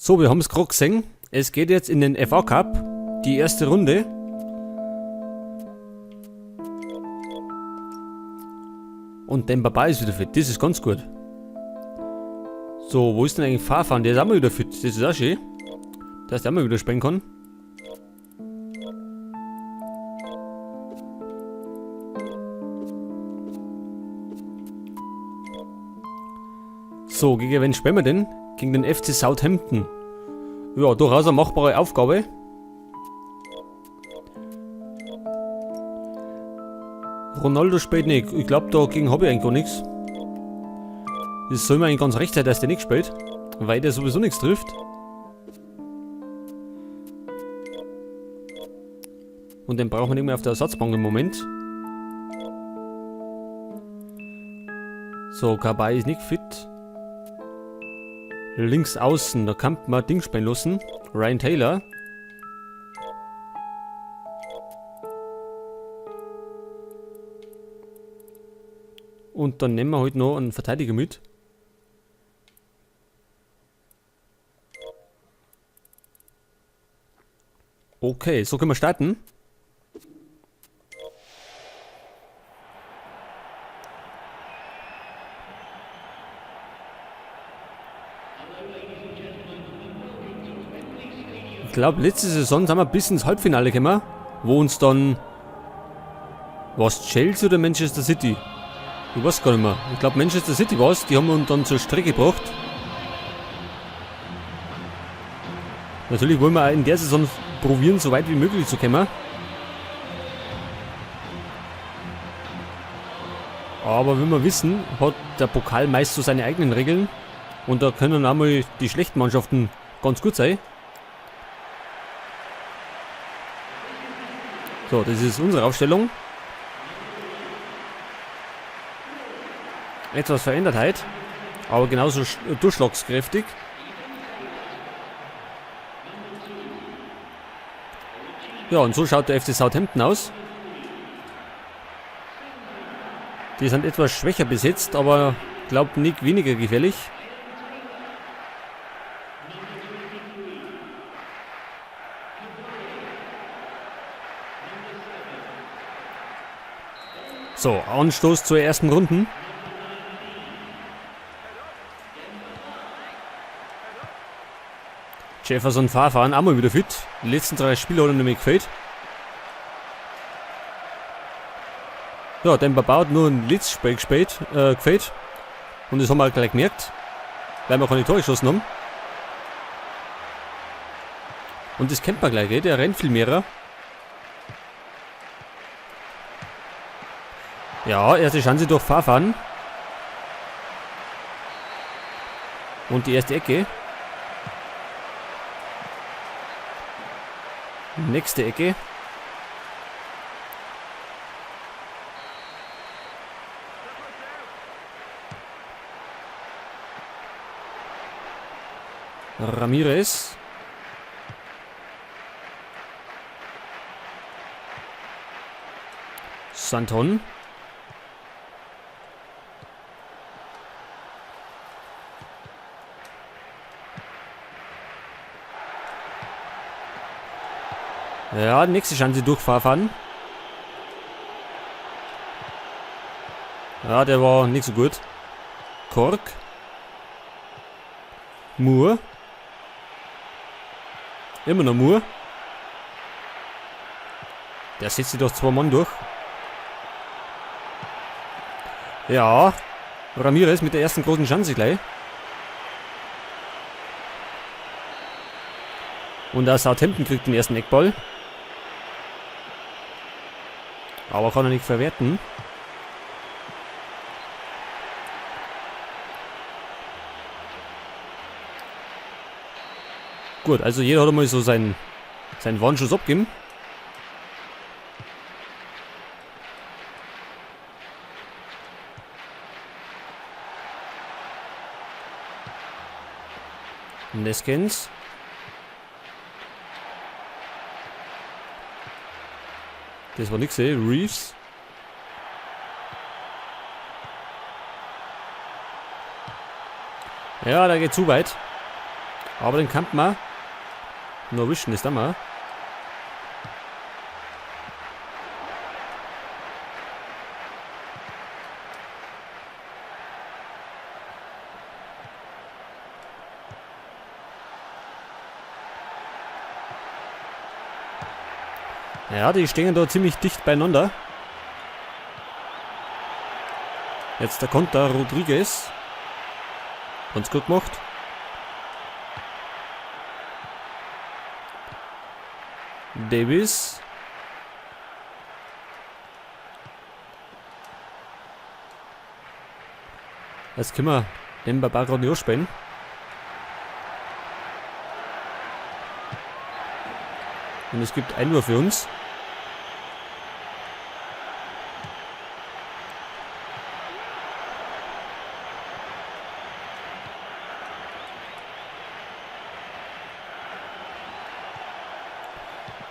So, wir haben es gerade gesehen. Es geht jetzt in den FA Cup, die erste Runde. Und Demba Ba ist wieder fit, das ist ganz gut. So, wo ist denn eigentlich Farfan? Der ist auch mal wieder fit, das ist auch schön. Dass der auch mal wieder spielen kann. So, gegen wen spielen wir denn? Gegen den FC Southampton. Ja, durchaus eine machbare Aufgabe. Ronaldo spielt nicht. Ich glaub, dagegen hab ich eigentlich gar nichts. Das soll mir eigentlich ganz recht sein, dass der nicht spielt. Weil der sowieso nichts trifft. Und den brauchen wir nicht mehr auf der Ersatzbank im Moment. So, Cabaye ist nicht fit. Links außen, da kann man Ding spielen lassen. Ryan Taylor. Und dann nehmen wir heute noch einen Verteidiger mit. Okay, so können wir starten. Ich glaub, letzte Saison sind wir bis ins Halbfinale gekommen, wo uns dann... War's Chelsea oder Manchester City? Ich weiß gar nicht mehr. Ich glaub, Manchester City war's. Die haben uns dann zur Strecke gebracht. Natürlich wollen wir auch in der Saison probieren, so weit wie möglich zu kommen. Aber wie wir wissen, hat der Pokal meist so seine eigenen Regeln. Und da können auch mal die schlechten Mannschaften ganz gut sein. So, das ist unsere Aufstellung. Etwas verändert halt, aber genauso durchschlagskräftig. Ja, und so schaut der FC Southampton aus. Die sind etwas schwächer besetzt, aber glaub nicht weniger gefährlich. So, Anstoß zur ersten Runden. Jefferson Farfan auch mal wieder fit. Die letzten 3 Spiele hat er nämlich gefehlt. Ja, Demba Ba hat nur ein letztes Spiel gefehlt. Und das haben wir halt gleich gemerkt, weil wir keine Tore geschossen haben. Und das kennt man gleich, gell? Der rennt viel mehrer. Ja, erste Chance durch Farfan. Und die erste Ecke. Nächste Ecke. Ramirez. Santon. Ja, nächste Chance durch Farfan. Ja, der war nicht so gut. Cork. Moore. Immer noch Moore. Der setzt sich doch 2 Mann durch. Ja, Ramirez mit der ersten großen Chance gleich. Und da Southampton kriegt den ersten Eckball. Aber kann er nicht verwerten. Gut, also jeder hat einmal so seinen Warnschuss abgegeben. Neskens. Das war nix, ey. Reeves. Ja, da geht zu weit. Aber den kann man noch erwischen, ist da mal. Ja, die stehen da ziemlich dicht beieinander. Jetzt der Konter Rodriguez. Ganz gut gemacht. Davis. Jetzt können wir den Baba gerade nicht anspielen. Und es gibt Einwurf für uns.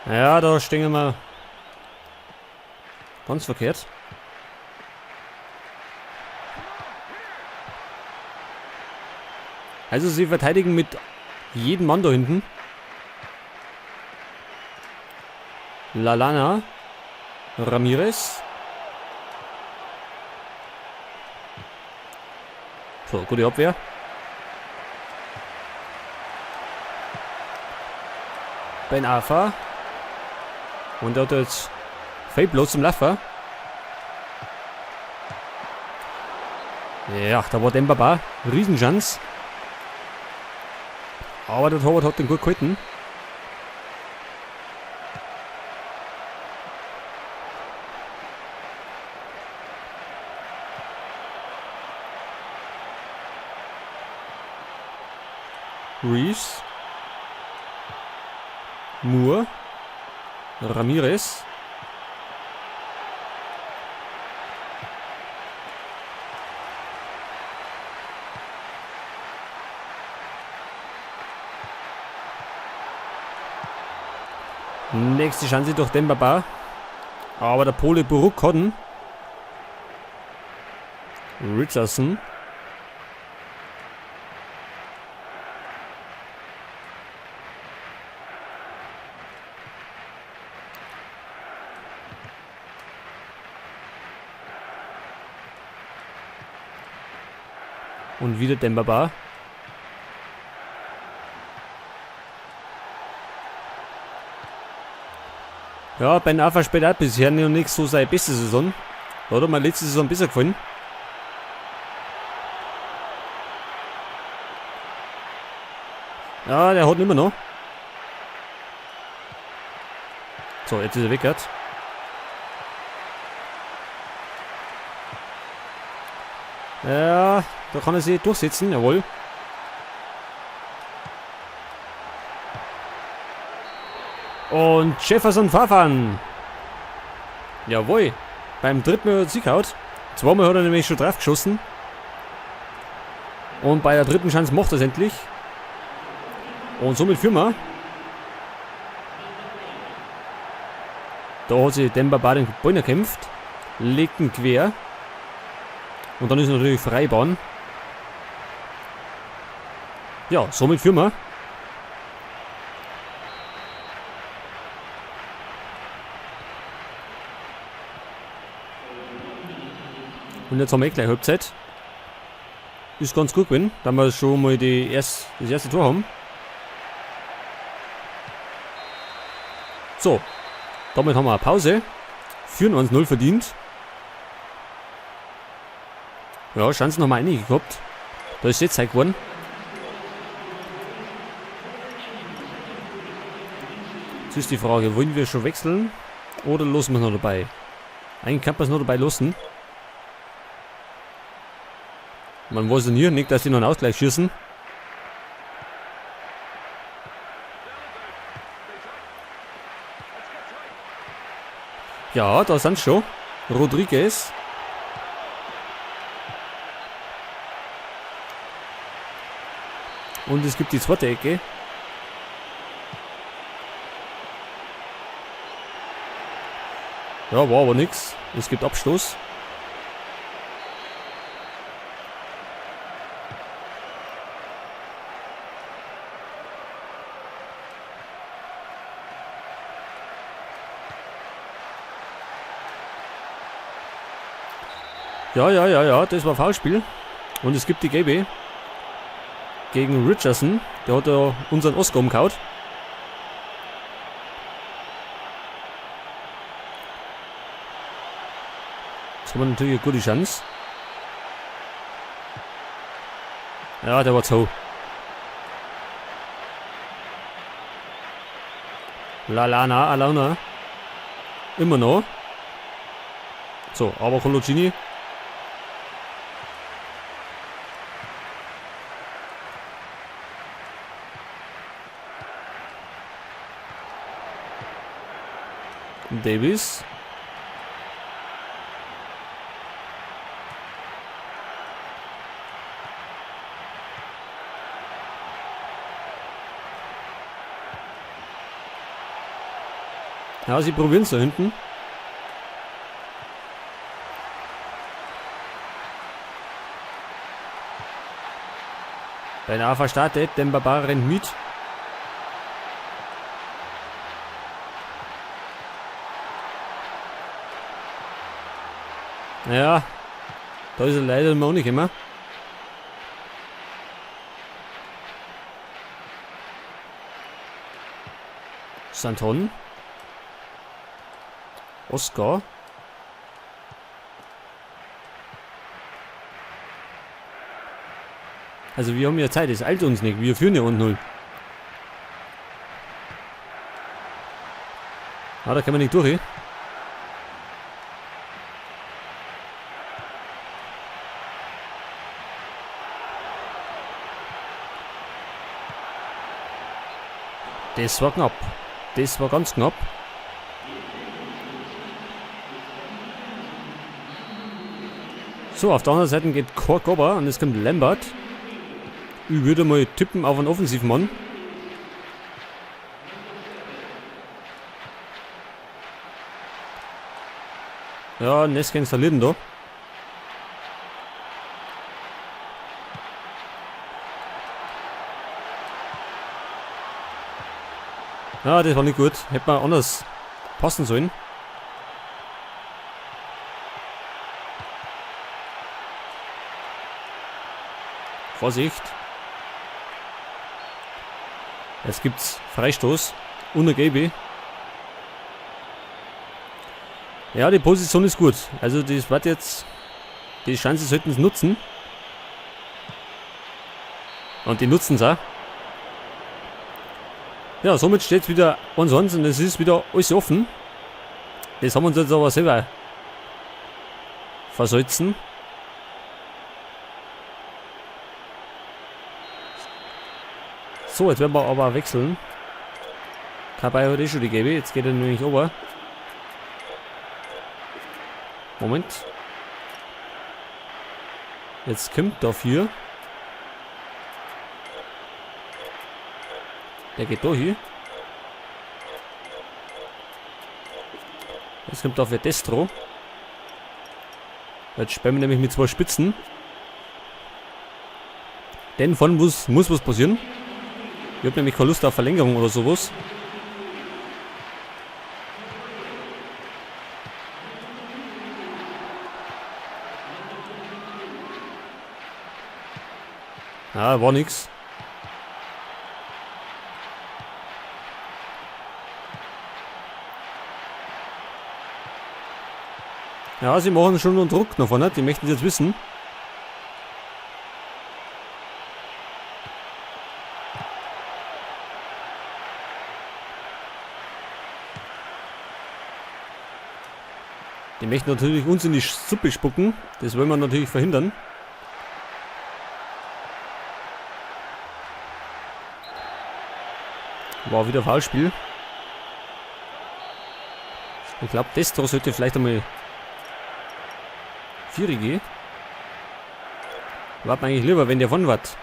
Ja, da stehen wir ganz verkehrt. Also sie verteidigen mit jedem Mann da hinten. Lallana. Ramirez. So, gute Abwehr. Ben Arfa. Und der hat jetzt viel Platz zum Laufen. Ja, da war Demba Ba. Riesenchance. Aber der Torwart hat den gut gehalten. Reeves. Moore. Ramirez. Nächste Chance durch Demba Ba. Aber der Pole Buruk hat ihn. Richardson. Und wieder Demba Ba. Ja, Ben Arfa spielt auch bisher noch nicht so seine beste Saison. Da hat er mir letzte Saison besser gefallen. Ja, der hat ihn immer noch. So, jetzt ist er weg. Ja, da kann er sich durchsetzen, jawohl. Und Jefferson Farfan. Jawohl. Beim dritten Mal hat er gehauen. Zweimal hat er nämlich schon drauf geschossen. Und bei der dritten Chance macht er es endlich. Und somit führen wir. Da hat sich Demba Ba den Ball erkämpft. Legt ihn quer. Und dann ist natürlich Freibahn. Ja, somit führen wir. Und jetzt haben wir eh gleich Halbzeit. Ist ganz gut gewesen, da wir schon mal das erste Tor haben. So, damit haben wir eine Pause. Führen 1-0 verdient. Ja, Chancen haben wir einige gehabt. Da ist jetzt Zeit geworden. Jetzt ist die Frage, wollen wir schon wechseln oder lassen wir es noch dabei? Eigentlich kann man es noch dabei lassen. Man weiß ja nie, nicht, dass sie noch einen Ausgleich schießen. Ja, da sind schon. Rodriguez. Und es gibt die zweite Ecke. Ja, war aber nix. Es gibt Abstoß. Ja, ja, ja, ja, das war Foulspiel. Und es gibt die Gelbe gegen Richardson. Der hat ja unseren Oscar umgehauen. Jetzt haben wir natürlich eine gute Chance. Ja, der war zu. Lallana, Alana. Immer noch. So, aber Coloccini. Davis. Ja, sie probieren es da hinten. Beinahe verstartet, denn Barbara rennt mit. Ja, da ist er leider noch nicht immer. Santon. Oscar. Also wir haben ja Zeit, es eilt uns nicht. Wir führen ja 1-0. Ah, da kann man nicht durch. Das war knapp. Das war ganz knapp. So, auf der anderen Seite geht Kork runter und es kommt Lambert. Ich würde mal tippen auf einen Offensivmann. Ja, Neske installiert ihn da. Ja, das war nicht gut. Hätte man anders passen sollen. Vorsicht. Jetzt gibt's Freistoß. Ohne Gelbe. Ja, die Position ist gut. Also das wird jetzt... Die Chance sollten sie nutzen. Und die nutzen es auch. Ja, somit steht's wieder 1-1 und es ist wieder alles offen. Das haben wir uns jetzt aber selber versalzen. So, jetzt werden wir aber wechseln. Kabay hat eh schon die Gelbe, jetzt geht er nämlich runter. Moment. Jetzt kommt dafür. Der geht da hier. Jetzt kommt dafür Destro. Jetzt spielen wir nämlich mit zwei Spitzen. Denn von muss was passieren. Ich hab nämlich keine Lust auf Verlängerung oder sowas. Ah, war nix. Ja, sie machen schon einen Druck nach vorne, die möchten es jetzt wissen. Die möchten natürlich uns in die Suppe spucken. Das wollen wir natürlich verhindern. War wieder Foulspiel. Ich glaub, Destro sollte vielleicht einmal Vieri gehen. Wart eigentlich lieber, wenn der von wart.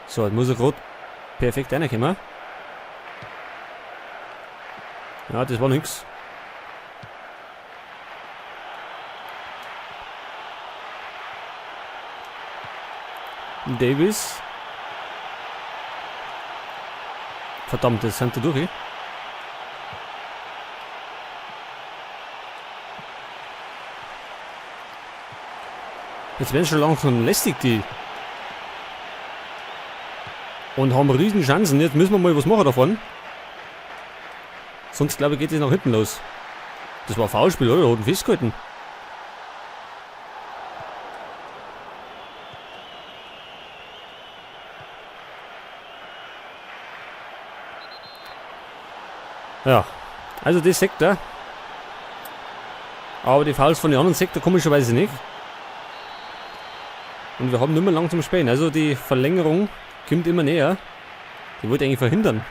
So, jetzt muss er grad perfekt reinkommen. Ja, das war nix. Davis. Verdammt, das sind da durch. Jetzt werden schon langsam lästig, die. Und haben riesen Chancen. Jetzt müssen wir mal was machen davon. Sonst, glaube ich, geht es nach hinten los. Das war Foulspiel, oder? Da hat ihn festgehalten. Ja, also das sagt er. Aber die Fouls von den anderen Sektor komischerweise nicht. Und wir haben nicht mehr lang zum Spielen. Also die Verlängerung kommt immer näher. Die wollte ich eigentlich verhindern.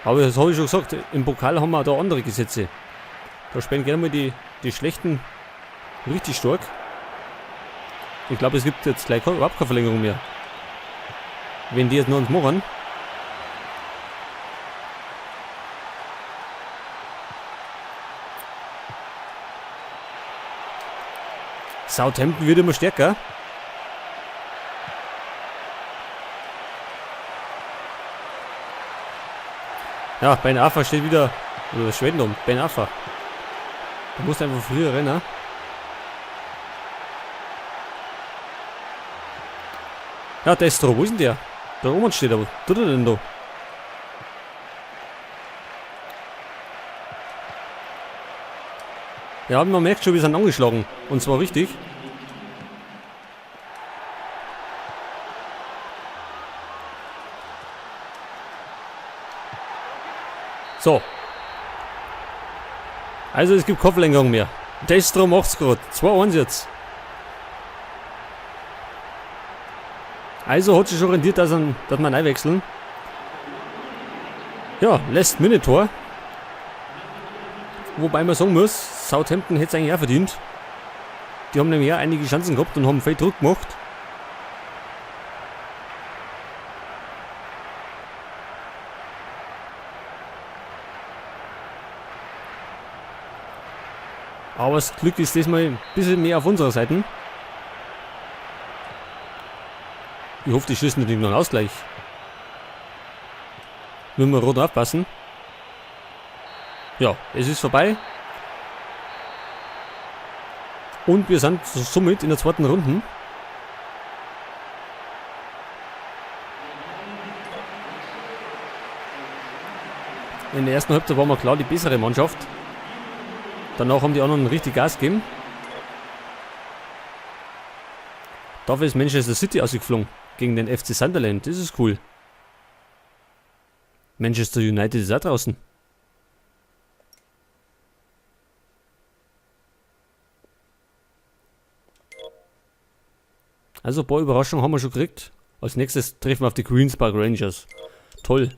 Aber das habe ich schon gesagt, im Pokal haben wir da andere Gesetze. Da spielen gerne mal die Schlechten richtig stark. Ich glaube, es gibt jetzt gleich überhaupt keine Verlängerung mehr. Wenn die jetzt noch uns machen. Southampton wird immer stärker. Ja, Ben Arfa steht wieder. Oder Schweden um. Ben Arfa. Du musst einfach früher rennen. Ja, Destro, wo ist denn der? Da oben steht er. Was tut er denn da? Ja, man merkt schon, wir sind angeschlagen. Und zwar richtig. So. Also es gibt keine Verlängerung mehr. Destro macht's grad. 2-1 jetzt. Also hat sich schon rendiert, dass wir reinwechseln. Ja, Last-Minute-Tor. Wobei man sagen muss, Southampton hätte es eigentlich auch verdient. Die haben nämlich auch einige Chancen gehabt und haben viel Druck gemacht. Aber das Glück ist diesmal ein bisschen mehr auf unserer Seite. Ich hoffe, die schießen nicht noch einen Ausgleich. Müssen wir rot aufpassen. Ja, es ist vorbei. Und wir sind somit in der zweiten Runde. In der ersten Halbzeit waren wir klar die bessere Mannschaft. Danach haben die anderen richtig Gas gegeben. Dafür ist Manchester City ausgeflogen gegen den FC Sunderland. Das ist cool. Manchester United ist auch draußen. Also ein paar Überraschungen haben wir schon gekriegt. Als nächstes treffen wir auf die Queen's Park Rangers. Toll.